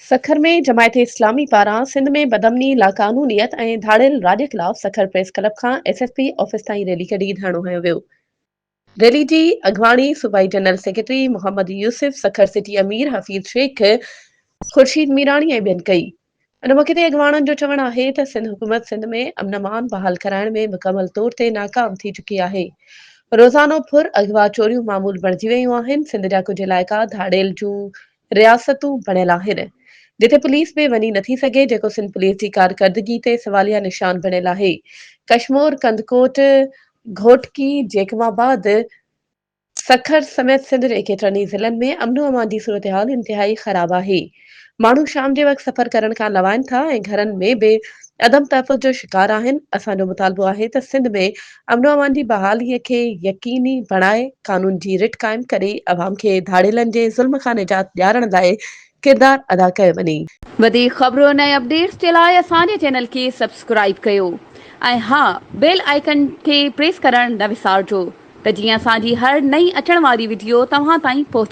سکر ۾ جماعت اسلامي پاران سنڌ ۾ بدامني، لاقانونيت ۽ ڌاڙيل راڄ خلاف سکر پريس ڪلب کان ايس ايس پي آفيس تائين ريلي ڪڍي ڌرڻو هنيو ويو. ريلي جي اڳواڻي صوبائي general secretary Muhammad Yousuf, Sukkur city Amir Hafeez Shaikh, Khurshid Mirani ۽ ٻين ڪئي. ان موقعي تي اڳواڻن جو چوڻ آهي ته سنڌ حڪومت سنڌ ۾ امن امان بحال ڪرائڻ ۾ مڪمل طور تي ناڪام ٿي چڪي آهي. روزانو ڦر، اغوا، چوريون معمول بڻجي ويون آهن، سنڌ جا ڪجهه علائقا ڌاڙيل جون رياستون بڻيل آهن، جتي پوليس به وڃي نٿي سگهي، جيڪو سنڌ پوليس جي ڪارڪردگي تي سواليا نشان بڻيل آهي. ڪشمور، ڪنڌڪوٽ، گهوٽڪي، جيڪب آباد، سکر سميت سنڌ جي ڪيترن ئي ضلعن ۾ امن و امان جي صورتحال انتهائي خراب آهي. ماڻهو شام جي وقت سفر ڪرڻ کان لوائن ٿا ۽ گهرن ۾ به عدم تحفظ جو شڪار آهن. اسان جو مطالبو آهي ته سنڌ ۾ امن و امان جي بحالي کي يقيني بڻائي قانون جي رٽ قائم ڪري عوام کي ڌاڙيلن جي ظلم کان نجات ڏيارڻ لاء ڪردار ادا ڪيو وڃي. وڌيڪ خبرن ۽ اپڊيٽس جي لاء اسان جي چينل کي سبسڪرائيب ڪيو ۽ ها بيل آئيڪن کي پريس ڪرڻ نه وسارجو. ته جيئن اسان جي هر نئين اچڻ واري وڊيو توهان تائين پهچي.